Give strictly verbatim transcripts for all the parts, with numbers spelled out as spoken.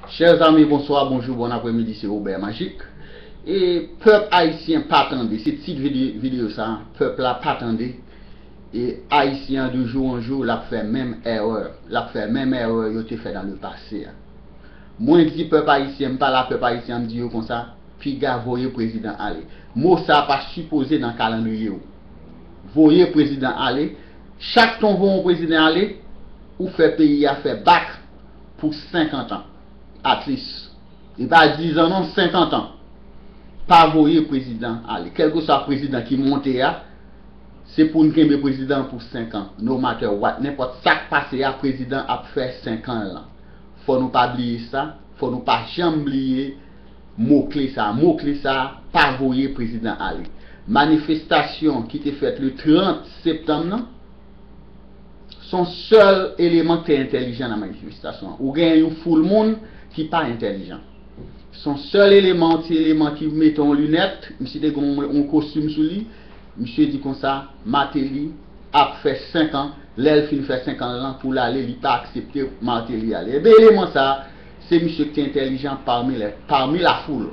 Chers amis, bonsoir, bonjour, bon après-midi, c'est Robert Magic. E pèp ayisyen pa tande, se tit vide-, videyo sa, pèp la pa tande. E ayisyen an de jou an jou, l ap fè menm erè. L ap fè menm erè yo te fè dans le passé a. Mwen di pèp ayisyen, m pale a pèp ayisyen an, m di yo konsa, piga voye prezidan ale. Mo sa pa sipoze nan kalandriye w. Voye prezidan ale. Chak tan w voye yon prezidan ale, ou fè peyi a fè bak pou senkant an. At least. E pa diz an non, senkant an. Pa voye prezidan ale. Kèlkeswa prezidan ki monte a, se pou n kenbe prezidan pou senk an. No matter what. Nenpòt sa k pase a, prezidan ap fè senk an l lan. Fò nou pa bliye sa. Fò nou pa janm bliye mo kle sa. Mo kle sa, pa voye prezidan ale. Manifestasyon ki te fèt le trant septanm nan, se yon sèl eleman ki te entèlijan nan manifestasyon an. Ou genyen yon foul moun ki pa entèlijan. Se yon sèl eleman, yon ti eleman ki mete yon linèt, misye te gen yon, yon kostim sou li, misye di konsa, Martelly ap fè senk an, lè l fin fè senk an l lan pou l ale, li pa aksepte Martelly ale. Ebyen, eleman sa a, se misye ki te entèlijan parmi les, parmi la foule.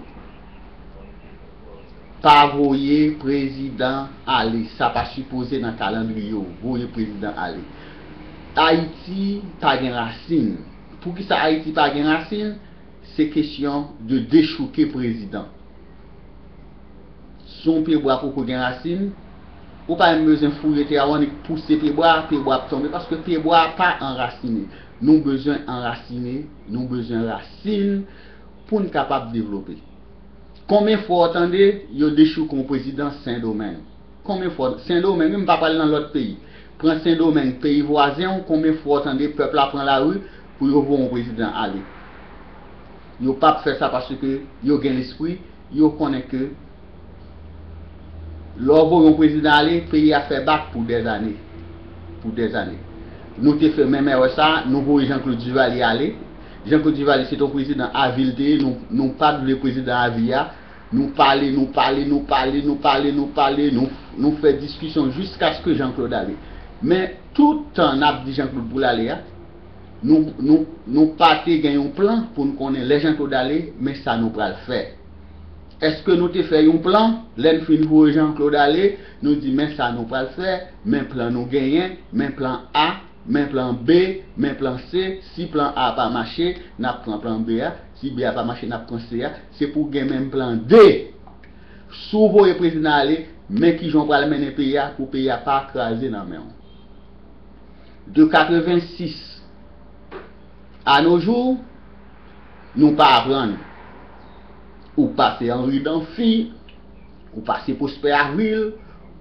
Pa voye prezidan ale. Sa pa sipoze nan kalandriye w. Voye prezidan ale. Ayiti pa gen rasin. Poukisa Ayiti pa gen rasin? Se kesyon de dechouke prezidan. Si yon pyebwa poko gen rasin, ou pa menm bezwen fouye tè a, ou annik pouse pyebwa a, pyebwa ap tonbe, paske pyebwa a pa anrasine. Nou bezwen anrasine, nou bezwen rasin pou n kapab devlope. Konbyen fwa w tande yo dechouke yon prezidan Sendomeng? Konbyen fwa? Sendomeng, wi, m pa pral nan lòt peyi. Pran Sendomeng, peyi vwazen w, konbyen fwa w tande pèp la pran lari pou yo voye yon prezidan ale? Yo p ap fè sa paske yo gen lespri, yo konnen ke lè w voye yon prezidan ale, peyi a fè bak pou dèzane. Pou dèzane. Nou te fè menm erè sa, nou voye Jean-Claude Duvalier ale. Jean-Claude Duvalier se te yon prezidan avi l te ye, nou, nou pa t vle prezidan avi a. Nou pale, nou pale, nou pale, nou pale, nou pale, nou, nou fè diskisyon jiskaske Jean-Claude ale. Men, tout tan n ap di Jean-Claude pou l ale a, nou, nou, nou pa te gen yon plan pou n konnen lè Jean-Claude ale, men sa nou pral fè. Èske nou te fè yon plan? Lè n fin voye Jean-Claude ale, nou di, men sa nou pral fè, men plan nou genyen, men plan A, men plan B, men plan C. Si plan A pa mache, n ap pran plan B a. Si B a pa mache, n ap pran C a. Se pou gen menm plan D. Si w voye prezidan ale, men kijan w pral mennen peyi a pou peyi a pa kraze nan men w. De katrevensis à nos jours, nou pa aprann. Ou pase Henri Danfi, ou pase Prosper Avril,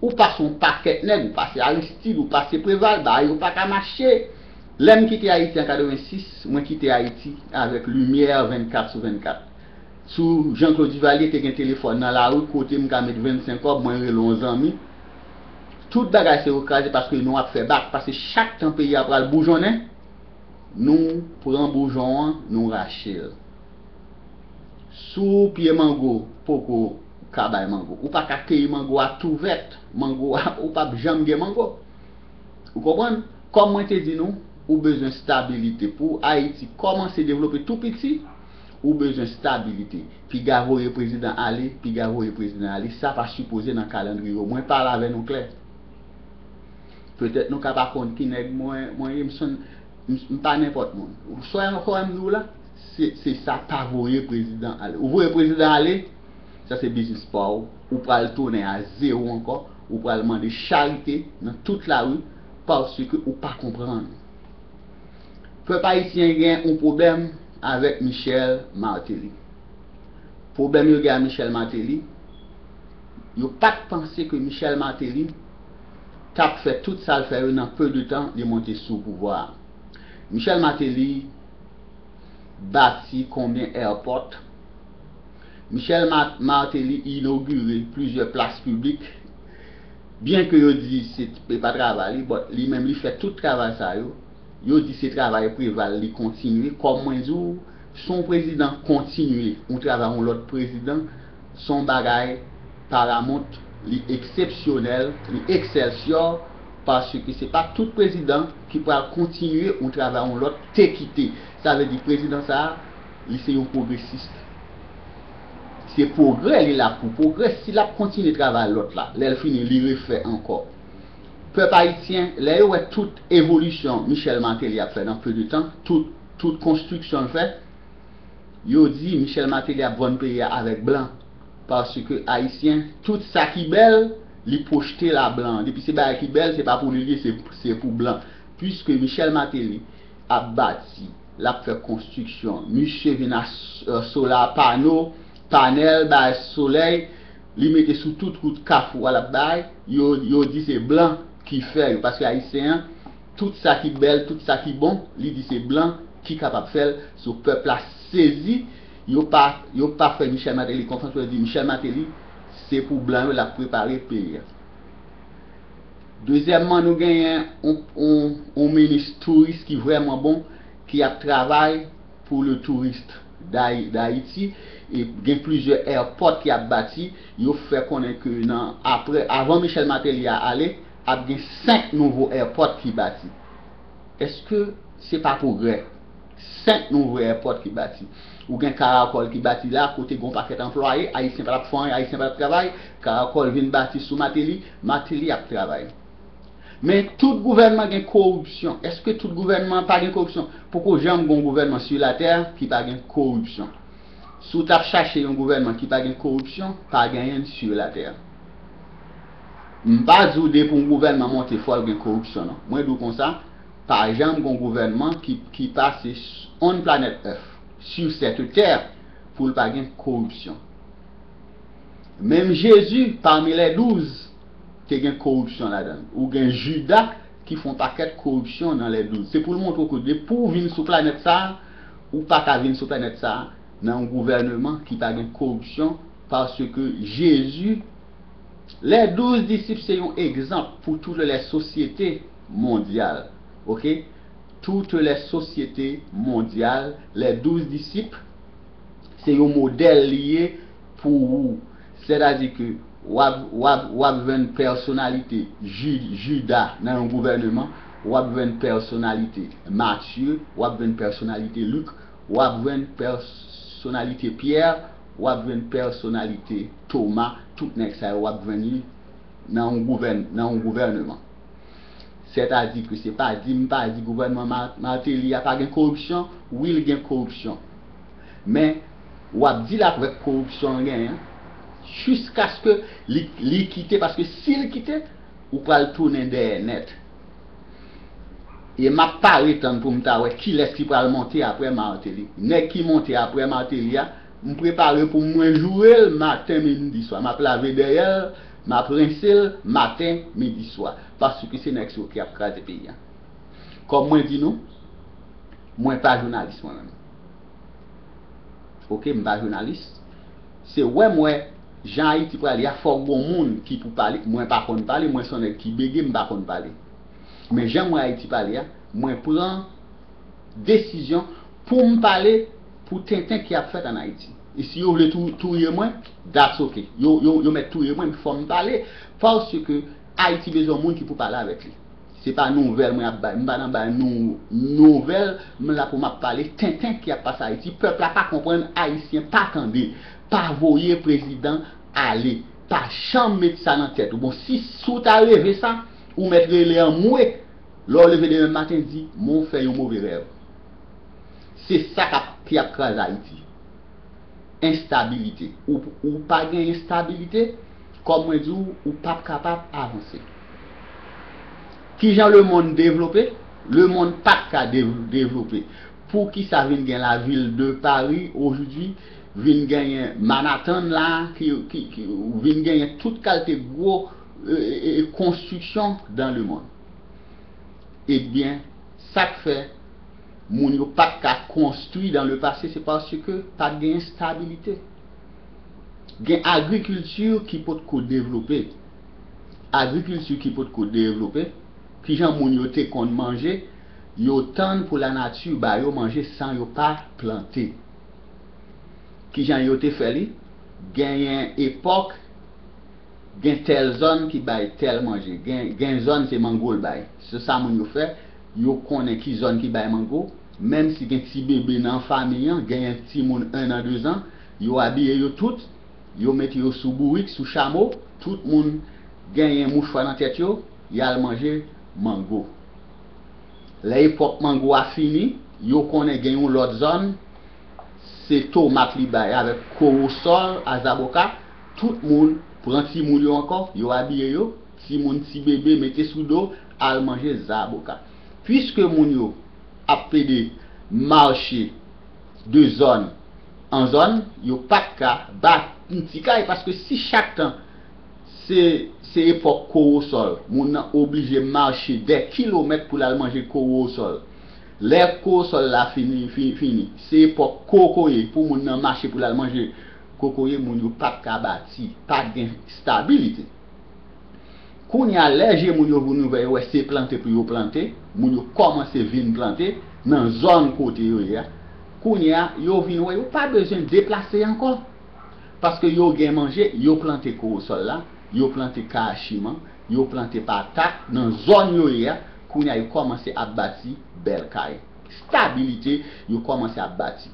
ou pase yon pakèt nèg, ou pase Aristide, ou pase Preval, bagay yo pa ka mache. Lè m kite Ayiti an katrevensis, mwen kite Ayiti avèk limyè vennkat sou vennkat. Sou Jean-Claude Duvalier te gen telefòn nan lari kote m ka met vennsenk kòb, mwen rele yon zanmi. Tout bagay se yo kraze paske nou ap fè bak, paske chak tan peyi a pral boujonnen, nou pran boujon an, nou rache l. Si w pye mango poko ka bay mango, ou pa ka keyi mango a tou vèt. Mango a, ou p ap janm gen mango. Ou konprann? Kòm mwen te di nou, ou bezwen stabilite. Pou Ayiti kòmanse devlope tou piti, ou bezwen stabilite. Piga voye prezidan ale, piga voye prezidan ale, sa pa sipoze nan kalandriye w. Mwen pale avè nou klè. Petèt nou ka pa konn ki nèg mwen, mwen ye, m sonn, m, m pa nenpòt moun. Sa w wè m di w la, se, se sa, pa voye prezidan ale. Ou voye prezidan ale, sa se biznis pa w. Ou pral tounen a zewo ankò, ou pral mande charite nan tout lari, paske ou pa konprann. Pèp ayisyen gen yon pwoblèm avèk Michel Martelly. Pwoblèm yo gen a Michel Martelly, yo pa t panse ke Michel Martelly t ap fè tout sa l fè yo nan peu de tan li monte sou pouvwa a. Michel Martelly bati konbyen airport? Michel Ma-, Martelly inogire plizyè plas piblik. Byen ke yo di se pa travay li, but li menm li fè tout travay sa yo. Yo di se travay Preval li kontinye. Kòm mwen di w, si yon prezidan kontinye yon travay yon lòt prezidan, se yon bagay paramount, li eksepsyonèl, li excelsior, paske se pa tout prezidan ki pral kontinye yon travay yon lòt te kite. Sa vle di prezidan sa a, Li se yon pwogresis. Se pwogrè li la pou pwogrè. Si l ap kontinye travay lòt la, lè l fini, li refè ankò. Pèp ayisyen, lè yo wè tout evolisyon Michel Martelly ap fè nan peu de tan, tout, tout konstriksyon l fè, yo di Michel Martelly ap vann peyi a avèk blan. Paske ayisyen, tout sa ki bèl, li pwojte la blan. Depi se bagay ki bèl, se pa pou li li ye, se, se pou blan. Piske Michel Martelly ap bati, l ap fè konstriksyon. Misye vin a s- sola pano, panèl, bay solèy, li mete sou tout wout kafou a l ap bay, yo, yo di se blan ki fè yo. Paske ayisyen an, tout sa ki bèl, tout sa ki bon, li di se blan ki kapab fè l. So pèp la sezi, yo pa, yo pa fè Michel Martelly konfyans, yo di Michel Martelly, se pou blan yo l ap prepare peyi a. Dezyèmman, nou genyen yon, yon, yon minis touris ki vrèman bon, ki ap travay pou le tourist d'Haï- d'Haïti. E gen plizyè airport ki ap bati. Yo fè konnen ke nan, apre, avan Michel Martelly a ale, ap gen senk nouvo airport ki bati. Èske se pa pwogrè? Senk nouvo airport ki bati. Ou gen Caracol ki bati la, kote gen yon pakèt anplwaye, ayisyen pa t ap fè anyen, ayisyen pa t ap travay. Caracol vin bati sou Martelly, Martelly ap travay. Men tout gouvènman gen koripsyon. Èske tout gouvènman pa gen koripsyon? Poko janm gen yon gouvènman sur la terre ki pa gen koripsyon. Si w t ap chache yon gouvènman ki pa gen koripsyon, pa genyen l sur la terre. M pa di w depi yon gouvènman monte fò l gen koripsyon non. Mwen di w konsa, pa janm gen yon gouvènman ki, ki pase on planet Earth, sur cette terre, pou l pa gen koripsyon. Menm Jezi, pami lè douz, te gen koripsyon ladan l. Ou gen Jida ki fè yon pakèt koripsyon nan lè douz. Se pou l montre w ke depi w vin sou planèt sa a, ou pa ka vin sou planèt sa a nan yon gouvèneman ki pa gen koripsyon, paske Jezi, lè douz disip se yon egzanp pou tout lè sosyete mondyal. Oke? Tout lè sosyete mondyal, lè douz disip, se yon modèl li ye pou ou. Sètadi ke w ap, w ap, w ap jwenn pèsonalite Ju- Jida nan yon gouvèneman, w ap jwenn pèsonalite Matye, w ap jwenn pèsonalite Lik, w ap jwenn pèsonalite Pyè, w ap jwenn pèsonalite Toma, tout nèg sa yo w ap jwenn li nan yon gouvèn- nan yon gouvèneman. Sètadi ke se pa di m pa di gouvènman Ma- Martelly a pa gen koripsyon, wi l gen koripsyon. Men, w ap di l avèk koripsyon l genyen, jiskaske li, li kite, paske si l kite, ou pral tounen dèyè nèt. E m ap pare tann pou m ta wè kilès ki pral monte apre Martelly. Nèg ki monte apre Martelly a, m prepare pou mwen joure l maten, midi, swa. M ap lave dèyè l, m ap rense l maten, midi, swa. Paske se nèg sa yo ki ap kraze peyi a. Kòm mwen di nou, mwen pa jounalis mwen menm. Oke, m pa jounalis. Se wè m wè jan Ayiti prale a, fòk gon moun ki pou pale. Mwen pa konn pale, mwen se yon nèg ki bege, m pa konn pale. Men jan m wè Ayiti pale a, mwen pran desizyon pou m pale pou tenten ki ap fèt ann Ayiti. E si yo vle tou- touye mwen, that's ok. Yo, yo, yo mèt touye mwen, men fò m pale. Paske Ayiti bezwen moun ki pou pale avèk li. Se pa nouvèl mwen ap bay. M pa nan bay nou nouvèl. M la pou m ap pale tenten ki ap pase Ayiti. Pèp la pa konprann, Ayisyen pa tande. Pa voye prezidan ale. Pa janm met sa nan tèt ou. Bon, si, si w ta reve sa, ou mèt rele anmwe. Lè w leve demen maten, di, "Mwen fè yon move rèv." Se sa k ap, ki ap kraze Ayiti. Enstabilite. Ou, ou pa gen enstabilite, kòm mwen di w, ou p ap kapab avanse. Kijan lemonn devlope? Lemonn pa t ka dev- devlope. Poukisa vin gen lavil de Paris aujourd'hui, vin genyen Manhattan la, ki, ki, ki vin genyen tout kalite gwo e, e, e, konstriksyon dans le monde? Ebyen, sa k fè moun yo pa t ka konstwi dans le passé, se paske pa t gen estabilite. Gen agrikilti ki potko devlope. Agrikilti ki potko devlope, kijan moun yo te konn manje? Yo tann pou lanati ba yo manje san yo pa plante. Kijan yo te fè li? Genyen epòk, gen tèl zòn ki bay tèl manje. Gen, gen zòn se mango l bay. Se sa moun yo fè, yo konnen ki zòn ki bay mango, Menm si gen ti bebe nan fanmi an, genyen timoun en an, de zan, yo abiye yo tout, yo mete yo sou bourik, sou chamo, tout moun genyen mouchwa nan tèt yo, y al manje mango. Lè epòk mango a fini, yo konnen gen yon lòt zòn, se tomat li bay avèk kowosòl a zaboka. Tout moun pran timoun yo ankò, yo abiye yo, timoun, ti bebe, mete sou do, al manje zaboka. Piske moun yo ap pede mache de zòn an zòn, yo pa t ka ba yon ti kay, paske si chak tan se, se epòk kowosòl, moun nan oblije mache dè kilomèt pou l al manje kowosòl. Lè kowosòl la fini, fi- fini, se epòk kokoye pou moun nan mache pou l al manje kokoye, moun yo pa t ka bati, pa t gen stabilite. Kounye a, lè je moun yo vin ouvè, yo wè se plante pou yo plante, moun yo kòmanse vin plante nan zòn kote yo ye a. Kounye a, yo vin wè yo pa bezwen deplase ankò. Paske yo gen manje, yo plante kowosòl la, yo plante kayachiman, yo plante patat nan zòn yo ye a. Kounye a, yo kòmanse ap bati bèl kay. Stabilite, yo kòmanse ap bati.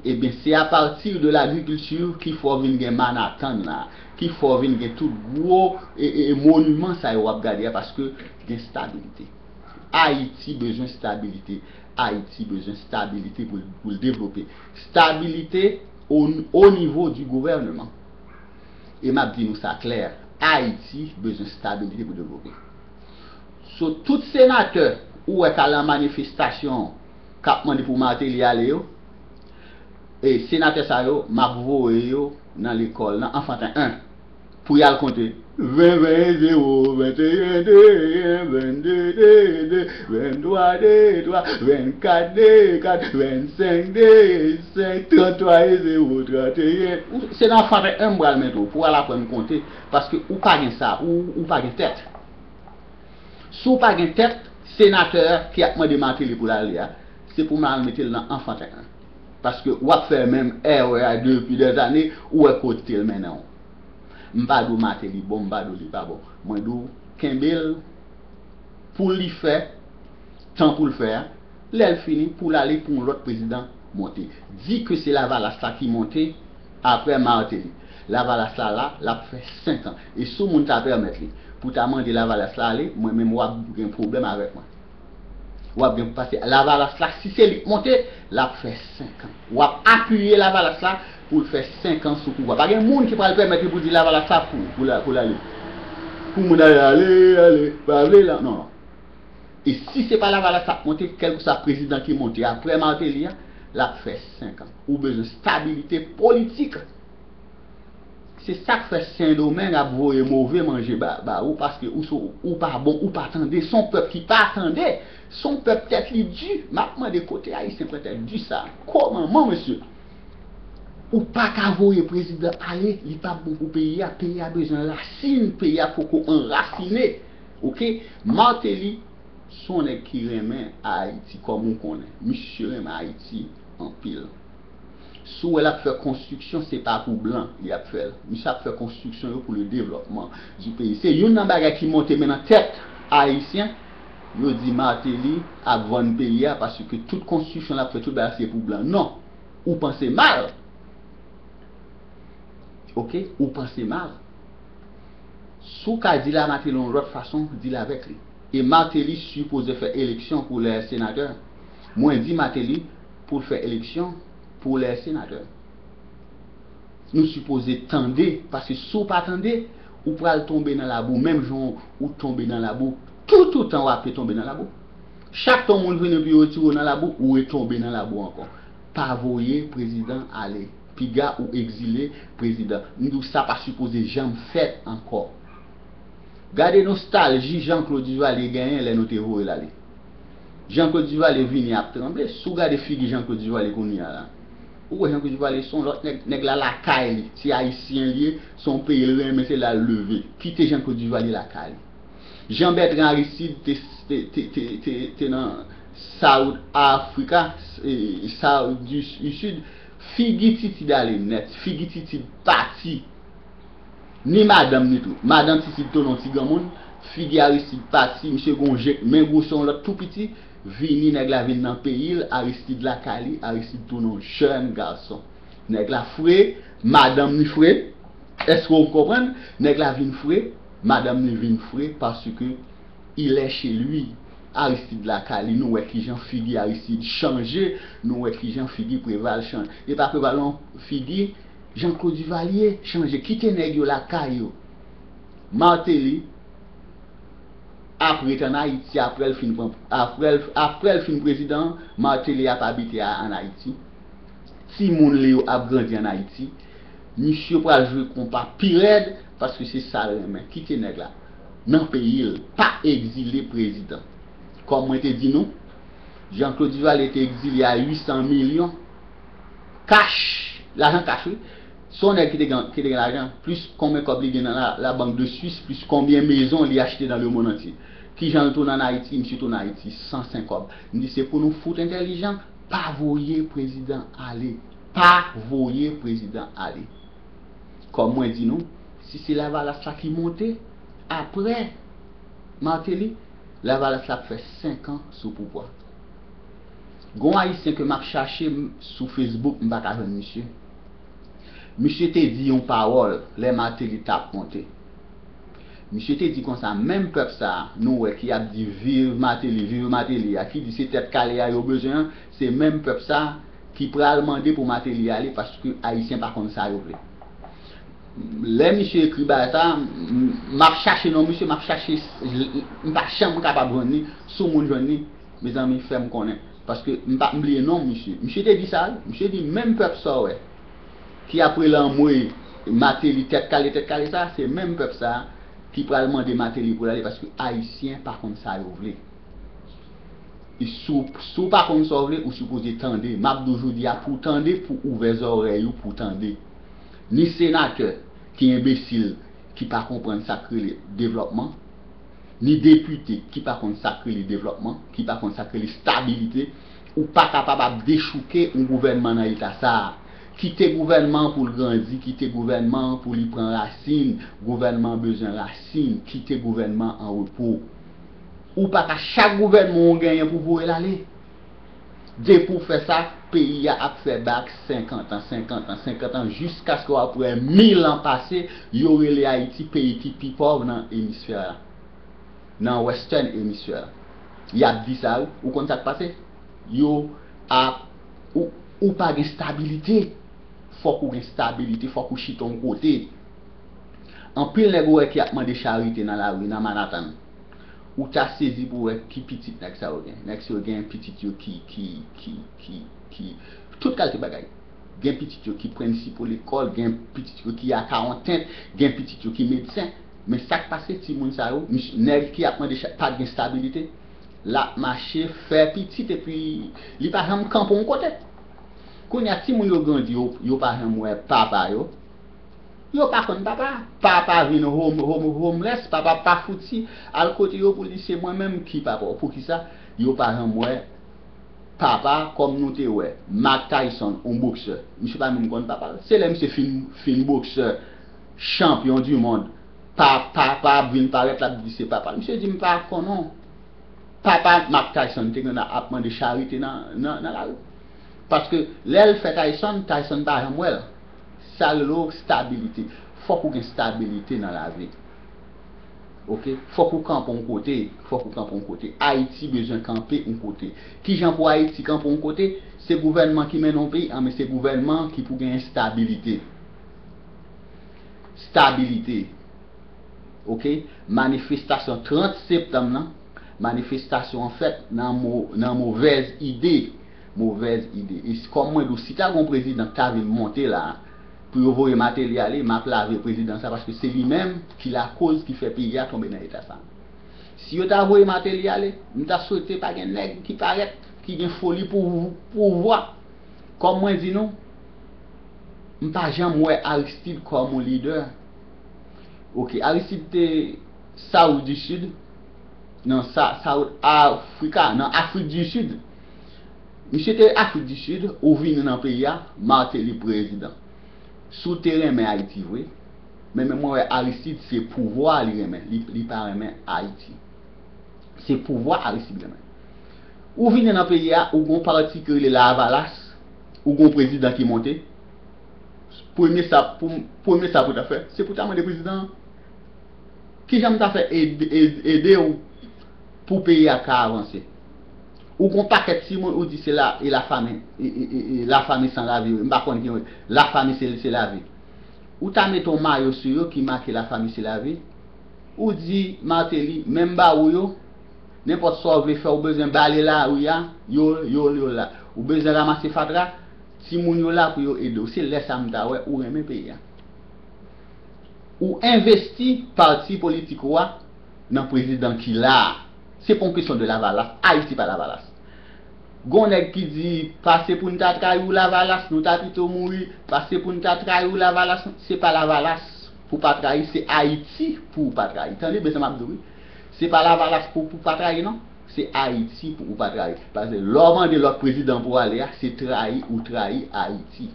Ebyen, se apati de lagrikilti ki fè w vin gen Manhattan la, ki fè w vin gen tout gwo e, e, e moniman sa yo w ap gade a, paske gen stabilite. Ayiti bezwen stabilite. Ayiti bezwen stabilite pou, pou l devlope. Stabilite o, o nivo di gouvènman. E m ap di nou sa klè, Ayiti bezwen stabilite pou devlope. So, tout senatè ou wè k al nan manifestasyon k ap mande pou Martelly ale yo, e senatè sa yo, m ap voye yo nan lekòl, nan Anfanten en, pou y al konte. Ven, ven, zewo, venteyen, de, en, vennde, de, de, venntwa, de, twa, vennkat, de, kat, vennsenk, de, senk, tranntwa, e zewo, tranteyen. Ou- Se nan Anfanten en m pral mete w, pou w al aprann konte, paske ou pa gen sa, ou, ou pa gen tèt. Si w pa gen tèt, senatè a ki ap mande Martelly pou l ale a, se pou m al mete l nan Anfanten en. Paske w ap fè menm erè a depi dèzane, ou wè kote l mennen w. M pa di w Martelly bon, m pa di w li pa bon. Mwen di w, kenbe l pou li fè tan pou l fè a. Lè l fini, pou l ale, pou yon lòt prezidan monte. Di ke se Lavalas la ki monte apre Martelly. Lavalas la la, l ap fè senk an. E si yon moun ta pèmèt li pou ta mande Lavalas la ale, mwen menm w ap gen pwoblèm avèk mwen. W ap gen, paske Lavalas la, si se li k monte, l ap fè senk an. W ap apiye Lavalas la pou l fè senk an sou pouvwa. Pa gen moun ki pral pèmèt li pou di Lavalas la pou, pou l, pou l ale. Pou moun ale, ale, ale, pa vle la, non. E si se pa Lavalas la k monte, kèlkeswa prezidan ki monte apre Martelly a, l ap fè senk an. Ou bezwen stabilite politik. Se sa k fè Sendomeng ap voye move manje ba, ba ou, paske ou, sou- ou pa bon, ou pa tande. Se yon pèp ki pa tande. Se yon pèp tèt li di. M ap mande kote Ayisyen pran tèt di sa. Kòman, mesye? Ou pa ka voye prezidan ale, li p ap bon pou peyi a. Peyi a bezwen rasin, peyi a poko anrasine. Oke? Martelly, se yon nèg ki renmen Ayiti, kòm ou konnen. Misye renmen Ayiti anpil. Si w wè l ap fè konstriksyon, se pa pou blan li ap fè l. Misye ap fè konstriksyon yo pou le développement du pays. Se youn nan bagay ki monte men nan tèt ayisyen, yo di Martelly ap vann peyi a, paske tout konstriksyon l ap fè, tout bagay se pou blan. Non, ou panse mal. Oke, ou panse mal. Si w ka di l a Martelly yon lòt fason, di l avèk li. E Martelly sipoze fè eleksyon pou lè senatè. Mwen di Martelly pou l fè eleksyon pou lè senatè. Nou sipoze tande, paske si w pa tande, ou pral tonbe nan labou, menm jan ou tonbe nan labou. Toutotan w ape tonbe nan labou. Chak tan yon moun vini pou yo retire w nan labou, ou retonbe nan labou ankò. Pa voye prezidan ale. Piga ou egzile prezidan. M di w sa pa sipoze janm fèt ankò. Gade nostalji Jean Claude Duvalier genyen lè nou te voye l ale. Jean Claude Duvalier vini ap tranble. Si w gade figi Jean Claude Duvalier kounye a la, ou wè Jean Claude Duvalier se yon lòt nèg. Nèg la lakay li. Se ayisyen li ye, se yon peyi l renmen, se la l leve. Kite Jean Claude Duvalier lakay li. Jean Bertrand Aristide te, te, te, te, te, te nan South Africa, eh, South du, du Sud. Figi Titid ale nèt, figi Titid pati. Ni madanm ni tou. Madanm Titid tounen yon ti granmoun, figi Aristide pati, misye gen yon je k men gwosè yon lòt tou piti, Vini, nèg la vin nan peyi l, Aristide lakay li, Aristide tounen yon jèn gason. Nèg la fre, madanm li fre. Èske w konprann? Nèg la vin fre, madanm li vin fre, paske il est chez lui. Aristide lakay li, nou wè kijan figi Aristide chanje, nou wè kijan figi Preval chanje. E pa Preval non, figi Jean Claude Duvalier chanje. Kite nèg yo lakay yo. Martelly ap ret ann Ayiti apre l fin pran apre l apre l fin prezidan, Martelly ap abite a- ann Ayiti. Timoun li yo ap grandi ann Ayiti. Misye pral jwe konpa pi rèd paske se sa l renmen. Kite nèg la nan peyi l, pa egzile prezidan. Kòm mwen te di nou, Jean Claude Duvalier te egzile a uit san milyon kach, lajan kach wi. Se yon nèg ki te gen ki te gen lajan, plis konbyen kòb li gen nan la, la bank de Suisse, plis konbyen mezon li achte nan lemonn antye. Kijan l tounen ann Ayiti? Misye tounen Ayiti san senk kòb. M di se pou nou fout entèlijan, pa voye prezidan ale. Pa voye prezidan ale. Kòm mwen di nou, si se Lavalas la ki monte apre Martelly, Lavalas la ap fè senk an sou pouvwa. Gon Ayisyen ke m ap chache m- sou Facebook, m pa ka jwenn misye. Misye te di yon pawòl lè Martelly t ap monte. Misye te di konsa, menm pèp sa a, nou wè ki ap di viv Martelly, viv Martelly a, ki di se tèt kale a yo bezwen an, se menm pèp sa a ki pral mande pou Martelly ale paske Ayisyen pa konn sa yo vle. Lè misye ekri bagay sa, m- m ap chache non misye, m ap chache, m pa janm kapab jwenn li, si w moun jwenn li, mezanmi, fè m konnen. Paske m pa m bliye non misye. Misye te di sa, wi. Misye di menm pèp sa w wè ki ap rele anmwe Martelly tèt kale, tèt kale sa, se menm pèp sa ki pral mande Martelly pou l ale paske Ayisyen pa konn sa yo vle. E si w, si w pa konn sa w vle, ou sipoze tande. M ap di w jodi a pou w tande, pou w ouvè zòrèy ou pou w tande. Ni senatè ki enbesil, ki pa konprann sa k rele devlòpman, ni depite ki pa konn sa k rele devlòpman, ki pa konn sa k rele stabilite, ou pa kapab ap dechouke yon gouvènman nan eta sa a. Kite gouvènman an pou l grandi, kite gouvènman an pou li pran rasin. Gouvènman an bezwen rasin, kite gouvènman an an repo. Ou pa ka chak gouvènman w genyen pou voye l ale. Depi w fè sa, peyi a ap fè bak senkant an, senkant an, senkant an, jiskaske w ap wè mil an pase, yo rele Ayiti peyi ki pi pòv nan emisfè a, nan Western Hemisphere. Y ap di sa, wi. Ou konn sa k pase? Yo ap, ou, ou pa gen stabilite. Fòk ou gen stabilite, fòk ou chita yon kote. Anpil nèg ou wè ki ap mande charite nan lari, nan Manhattan. Ou ta sezi pou wè ki pitit nèg sa yo gen. Nèg sa yo gen pitit yo ki, ki, ki, ki, ki, tout kalite bagay. Gen pitit yo ki prensipo lekòl, gen pitit yo ki akawontant, gen pitit yo ki medsen. Men sa k pase timoun sa yo, mis- nèg ki ap mande cha- pa t gen stabilite, l ap mache, fè pitit epi li pa janm kanpe yon kote. Kounye a, timoun yo grandi, yo, yo pa janm wè papa yo. Yo pa konn papa. Papa vin home, home, homeless, papa pa fouti al kote yo pou l di se mwen menm ki papa w. Poukisa? Yo pa janm wè papa kòm nou te wè Mike Tyson, yon boksè. Misye pa menm konn papa l. Se lè misye fin, fin boksè, chanpyon di mond, pa, papa ap vin parèt, l ap di se papa l. Misye di m pa konnen w. Papa Mike Tyson te gen ap mande charite nan, nan, nan lari. Paske lè l fè Tyson, Tyson pa janm wè l. Sa rele w stabilite. Fòk ou gen stabilite nan lavi. Oke? Fòk ou kanpe yon kote. Fòk ou kanpe yon kote. Ayiti bezwen kanpe yon kote. Kijan pou Ayiti kanpe yon kote? Se gouvènman ki mennen yon peyi? An, men se gouvènman ki pou gen stabilite. Stabilite. Oke? Manifestasyon trant septanm nan, manifestasyon an fèt nan mo, nan movèz ide. Movèz ide. E si, kòm mwen di w, si ta gen yon prezidan ki ta vin monte la, pou yo voye Martelly ale, m ap lave prezidan sa, paske se li menm ki lakoz ki fè peyi a tonbe nan eta sa. Si yo ta voye Martelly ale, m ta swete pa gen nèg ki parèt, ki gen foli pou pouvwa. Kòm mwen di nou, m pa janm wè Aristide kòm yon lidè. Oke, Aristide te South du Sud, nan Sa- South Africa, nan Afrik di Sid. Misye te Afrik di Sid, ou vini nan peyi a, Martelly prezidan. Si w te renmen Ayiti vre, men, men mwen wè Aristide se pouvwa li renmen, li, li pa renmen Ayiti. Se pouvwa Aristide renmen. Ou vini nan peyi a, ou gon pati ki rele Lavalas, ou gon prezidan ki monte. Premye sa, pou, premye sa pou ta fè, se pou ta mande prezidan an, kijan m ta fè ede, ede, ede w pou peyi a ka avanse. Ou gon pakèt timoun, ou di se la, e la famille, e, e, e, e la famille sans la vie, m pa konn ki, la famille c'est, c'est la vie. Ou ta mete yon mayo sou yo ki make la famille c'est la vie. Ou di Martelly, menm ba ou yo, nenpòt sa w vle fè, ou bezwen bale lari a, yo, yo, yo la. Ou bezwen ranmase fatra, timoun yo la pou yo ede w. Se lè sa m ta wè ou renmen peyi a. Ou envesti pati politik ou a nan prezidan ki la a. Se pa yon kesyon de Lavalas. Ayiti pa Lavalas. Gon nèg ki di, pase pou n ta trayi w Lavalas, nou ta pito mouri, pase pou n ta trayi w Lavalas, se pa Lavalas pou pa trayi, se Ayiti pou ou pa trayi. Tande byen sa m ap di w, wi. Se pa Lavalas pou, pou pa trayi, non. Se Ayiti pou ou pa trayi. Paske lè w mande lòt prezidan pou ale a, se trayi ou trayi Ayiti.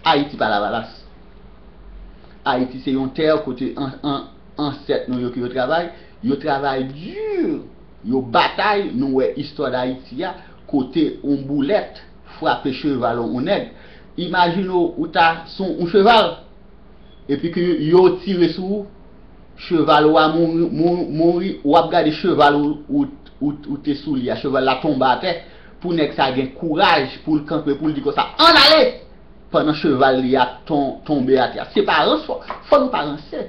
Ayiti pa Lavalas. Ayiti se yon tè kote an, an, ansèt nou yo ki yo travay, yo travay di, yo batay, nou wè istwa Dayiti a, kote yon boulèt frape cheval yon nèg. Imajine w, ou ta sou yon cheval, epi ke yo tire sou ou, cheval ou a mouri, mouri, mouri, w ap gade cheval ou, ou, ou, ou te sou li a, cheval la tonbe atè, pou nèg sa gen kouraj pou l kanpe, pou l di konsa, ann ale! Pandan cheval li ap ton, tonbe atè. Se pa rans, fò, fò nou pa ranse.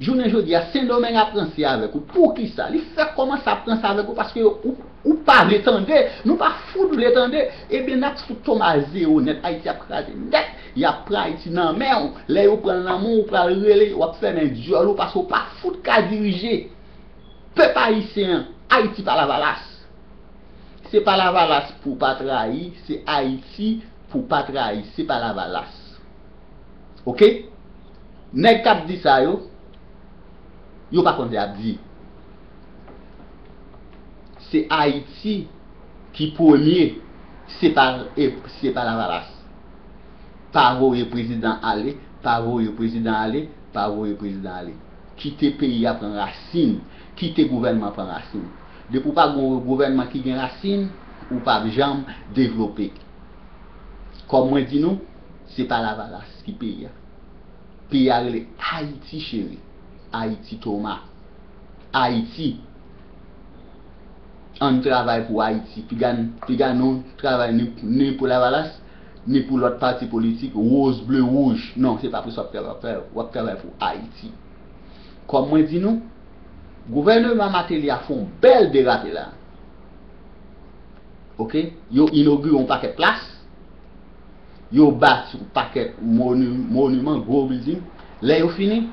Jounen jodi a, Sendomeng ap ranse avèk ou. Poukisa? Li fèk kòmanse ap ranse avèk ou paske ou, ou pa vle tande. Nou pa fout vle tande. Ebyen, n ap fout Toma zewo nèt. Ayiti ap kraze nèt. Y ap pran Ayiti nan men w. Lè yo pran l nan men w, ou pral rele, w ap fèmen dyòl ou paske w pa fout ka dirije. Pèp ayisyen an, Ayiti pa Lavalas. Se pa Lavalas pou pa trayi, se Ayiti pou pa trayi, se pa Lavalas. Oke? Nèg k ap di sa yo, yo pa konn sa y ap di. Se Ayiti ki premye, se pa, e, se pa Lavalas. Pa voye prezidan ale, pa voye prezidan ale, pa voye prezidan ale. Kite peyi a pran rasin, kite gouvènman pran rasin. Depi w pa gon gouvènman ki gen rasin, ou p ap janm devlope. Kòm mwen di nou, se pa Lavalas ki peyi a. Peyi a rele Ayiti cheri, Ayiti Toma, Ayiti. Ann travay pou Ayiti. Piga n, piga nou travay ni, ni pou Lavalas, ni pou lòt pati politik, woz, ble, wouj. Non, se pa pou sa w ap travay, w ap travay, w ap travay pou Ayiti. Kòm mwen di nou, gouvèneman Martelly a fè yon bèl derape la. Oke? Yo inogire yon pakèt plas. Yo bati yon pakèt moni-, moniman, gwo bilding. Lè yo fini,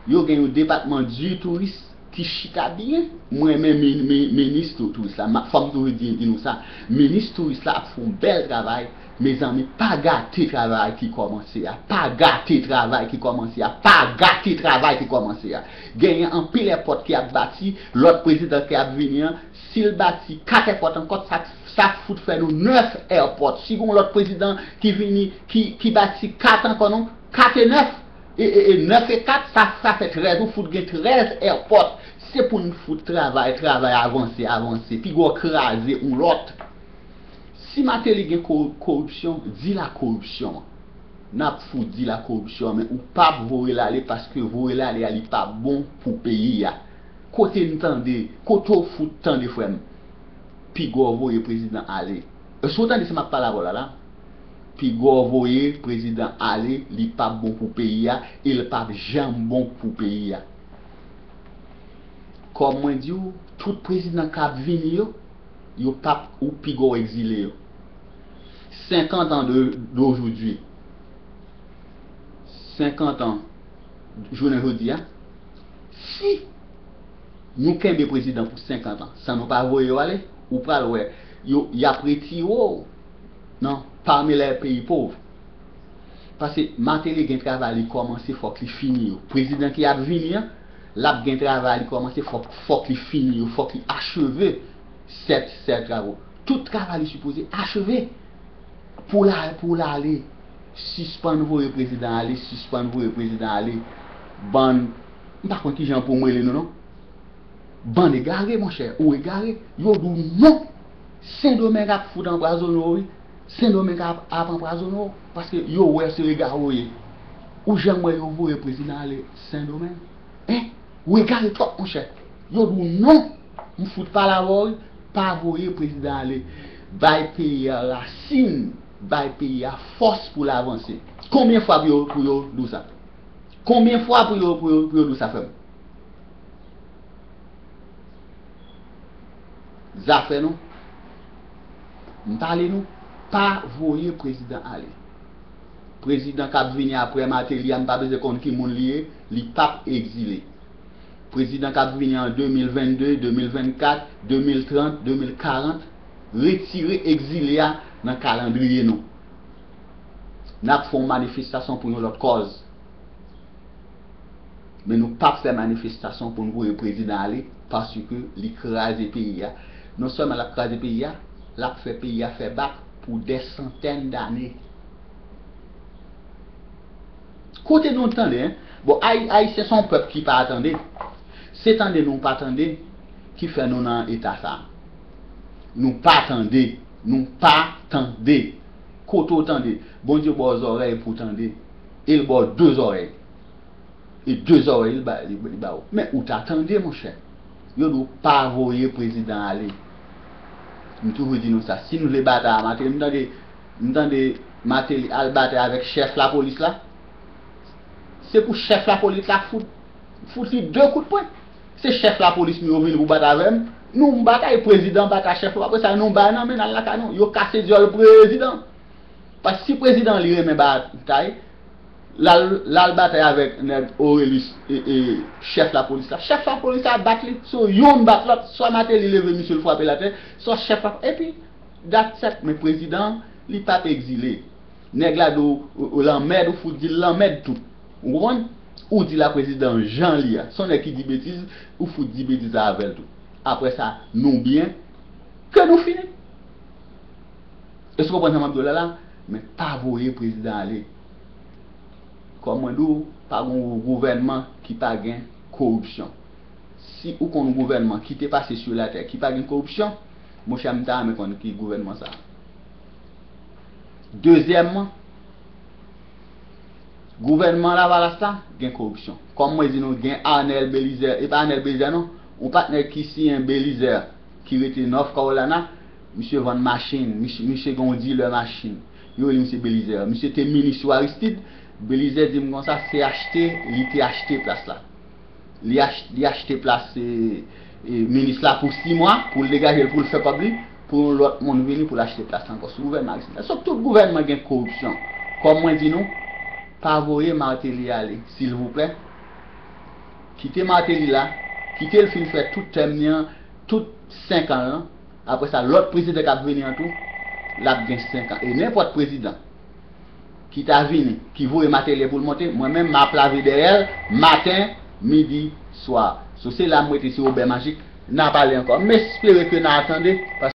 yo gen yon depatman di touris ki chita byen. Mwen renmen mi-, mi-, minis tou-, touris la. Ma-, fò m toujou di, di nou sa. Minis touris la ap fè yon bèl travay. Mezanmi, pa gate travay ki kòmanse a. Pa gate travay ki kòmanse a. Pa gate travay ki kòmanse a. Genyen anpil èpòt ki ap bati. Lòt prezidan ki ap vini an, si l bati kat èpòt ankò, sa, sa fout fè nou nèf èpòt. Si gon lòt prezidan ki vini, ki, ki bati kat ankò, non, kat e nèf, e, e, e nèf e kat, sa, sa fè trèz, ou fout gen trèz èpòt. Se pou n fout travay, travay, avanse, avanse. Pi gwo kraze yon lòt. Si Martelly gen ko-, koripsyon, di l a koripsyon. N ap fout di l a koripsyon, men ou p ap voye l ale paske voye l ale a, li p ap bon pou peyi a. Kote n tande, kote w fout tande, frè m? Pi gwo voye prezidan ale. Èske w tande sa m ap pale avè w la la? Pi gwo voye prezidan ale, li p ap bon pou peyi a, e l p ap janm bon pou peyi a. Kòm mwen di w, tout prezidan k ap vini yo, yo p ap, ou pi gwo egzile yo. Senkant an de, d'aujourd'hui, senkant an jounen jodi a, si nou kenbe prezidan pou senkant an san nou pa voye yo ale, ou pral wè, yo, y ap retire w nan parmi les pays pauvres. Paske Martelly gen travay li kòmanse, fòk li fini yo. Prezidan ki ap vini an, l ap gen travay li kòmanse, fòk, fòk li fini yo, fòk li acheve sèt, sèt travay. Tout travay li sipoze acheve. Pou l a, pou l ale, sispann voye prezidan ale, sispann voye prezidan ale. Bann, m pa konn kijan pou m rele nou non. Bann egare, monchè, ou egare. Yo di w non. Sendomeng ap fout anpwazonnen w, wi. Sendomeng ap, ap anpwazonnen w, paske yo wè se egare w ye. Ou janm wè yo voye prezidan ale Sendomeng? Hein? Ou egare twòp, monchè. Yo di w non. M fout pale avè w, wi. Pa voye prezidan ale. Bay peyi a rasin. Bay peyi a fòs pou l avanse. Konbyen fwa pou yo, pou yo di w sa? Konbyen fwa pou yo, pou yo, pou yo di w sa, frè m? Zafè nou. M pale nou, pa voye prezidan ale. Prezidan k ap vini apre Martelly a, m pa bezwen konn ki moun li ye, li p ap egzile. Prezidan k ap vini an de mil vennde, de mil vennkat, de mil trant, de mil karant, retire egzile a nan kalandriye nou. N ap fè yon manifestasyon pou yon lòt kòz. Men nou p ap fè manifestasyon pou n voye prezidan ale, paske li kraze peyi a. Non sèlman l ap kraze peyi a, l ap fè peyi a fè bak pou dè santèn dane. Kote nou tande, en? Bon, Ay-, Ayisyen se yon pèp ki pa tande. Se tande nou pa tande ki fè nou nan eta sa a. Nou pa tande. Nou pa tande. Kote w tande? Bondye ba w zòrèy pou w tande. E l ba w de zòrèy. E de zòrèy li ba, li, li ba w. Men ou ta tande, monchè. Yo di w pa voye prezidan ale. M toujou di nou sa. Si nou vle batay a Martelly, m tande, m tande Martelly al batay avèk chèf lapolis la. Se pou chèf lapolis la fout, fout li de kout pwen. Se chèf lapolis nou yo vini pou batay avè m. Nou, m batay prezidan, batay chèf la. Apre sa, nou bay nan men n al lakay nou. Yo kase dyòl prezidan. Paske si prezidan li renmen batay, l al, l al batay avèk nèg Orelus, e, e, chèf lapolis la. Chèf lapolis la bat li. So, youn bat lòt, swa Martelly leve misye l frape l atè, swa chèf la. Epi, that's it. Men prezidan, li p ap egzile. Nèg la di w, w, w lanmèd, ou fout di l lanmèd tou. Ou konprann? Ou di la prezidan jan li a. Se yon nèg ki di betiz, ou fout di betiz la avè l tou. Apre sa, nou byen, ke nou fini. Èske w konprann sa m ap di w la la? Men pa voye prezidan ale. Kòm mwen di w, pa gen yon gouvènman ki pa gen koripsyon. Si ou konn yon gouvènman ki te pase sou latè ki pa gen koripsyon, monchè, m ta renmen konn ki gouvènman sa a. Dezyèmman, gouvènman Lavalas la gen koripsyon. Kòm mwen di nou, gen Arnel Belizaire, e pa Arnel Belizaire non, yon patnè ki siyen Belizaire, ki rete North Carolina, misye vann machin, misye, misye gen yon dilè machin. Yo rele misye Belizaire. Misye te minis sou Aristide. Belizaire di m konsa, se achte, li te achte plas la. Li ach-, li achte plas, e, e, minis la pou sis mwa, pou l degaje l, pou l fè kòb li, pou yon lòt moun vini pou l achte plas la ankò sou gouvènman Aristide la. So, tout gouvènman gen koripsyon. Kòm mwen di nou, pa voye Martelly ale, silvouplè. Kite Martelly la, kite l fin fè tout tèm li an, tout senk an an. Apre sa, lòt prezidan k ap vini an tou, l ap gen senk an. E nenpòt prezidan ki ta vini, ki voye Martelly pou l monte, mwen menm, m ap lave dèyè l, maten, midi, swa. So, se la m rete, se Wobè Majik, n a pale ankò. M espere ke n a tande, paske